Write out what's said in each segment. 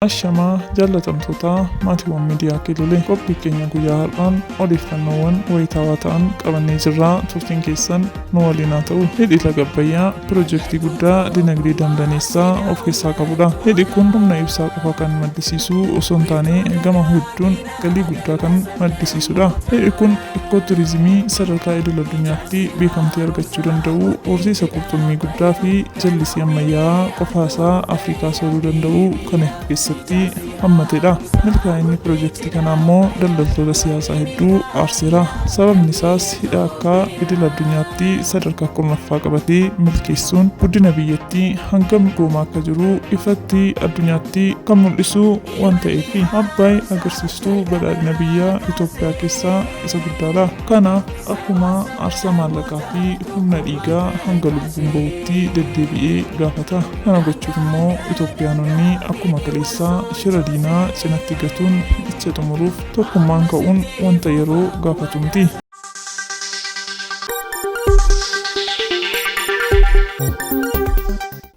Ashamaa jaallatamtoota maatiiwwan miidiyaa Kiilolee, qophii keenya guyyaa har'aan odeeffannoowwan wayitaawaa ta'an qabannee jirra. Turtiin keessan nu waliin haa ta'u. Hidhi Laga Abbayyaa pirojektii guddaa dinagdee damdaneessaa of keessaa qabudha. Hidhi kun humna ibsaa qofa kan maddisiisu osoo hin taane gama hedduun galii guddaa kan maddisiisudha. Hidhi kun ikkoo turizimii sadarkaa idil addunyaatti beekamtii argachuu danda'u, horsiisa qurxummii guddaa fi jallisii ammayyaa'aa qofaasaa Afrikaa sooruu danda'u kan of keessatti hammatedha. Milkaa'inni pirojektii kanaa immoo daldaltoota siyaasaa hedduu aarseera. Sababni isaas hidha akka idil addunyaatti sadarkaa 10ffaa qabatee milkeessuun guddina biyyattii hangam goomaa akka jiru ifatti addunyaatti kan mul'isu waan ta'eefi. Abbaay agarsiistuu badhaadhina biyya Itoophiyaa keessaa isa guddaadha. Kanaaf akkuma aarsaa maallaqaa fi humna dhiigaa hanga lubbuun bahutti deddeebi'ee gaafata. Kana gochuuf immoo Itoophiyaanonni akkuma kaleessaa shira diinaa cinatti gatuun hidhicha xumuruuf tokkummaan ka'uun wanta yeroo gaafatu miti.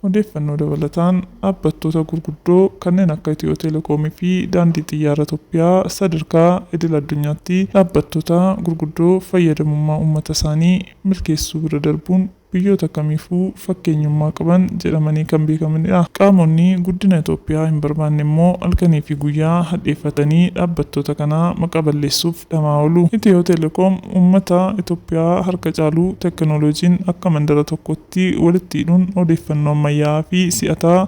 Odeeffannoo dabalataan dhaabbattoota gurguddoo kanneen akka Itiyoo Teelekoomii fi Daandii Xiyyaara Itoophiyaa sadarkaa idil addunyaatti dhaabbattoota gurguddoo fayyadamummaa uummata isaanii milkeessuu bira darbuun biyyoota kamiifuu fakkeenyummaa qaban jedhamanii kan beekamanidha. Qaamonni guddina Itoophiyaa hin barbaanne immoo halkanii fi guyyaa hadheeffatanii dhaabbattoota kana maqaa balleessuuf dhama'aa oolu. Itiyoo Teelekoom uummata Itoophiyaa harka caalu teekinooloojiin akka mandara tokkootti walitti hidhuun odeeffannoo ammayyaa'aa fi si'ataa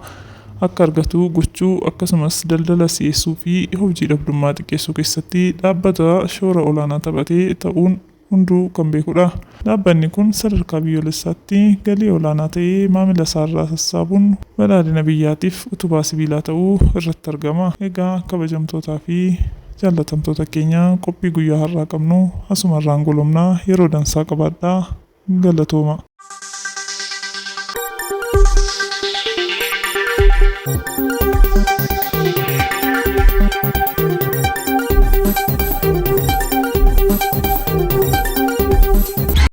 akka argatu gochuu, akkasumas daldala si'eessuu fi hojii dhabdummaa xiqqeessuu keessatti dhaabbata shoora olaanaa taphate ta'uun hunduu kan beekudha. Dhaabbanni kun sadarkaa biyyoolessaatti galii olaanaa ta'e maamila isaarraa sassaabuun badhaadhina biyyaatiif utubaa sibiilaa ta'uu irratti argama. Egaa kabajamtootaa fi jaallatamtoota keenya, qophii guyyaa har'aa qabnu asumarraan goolabna. Yeroo dansaa qabaadhaa. Galatooma.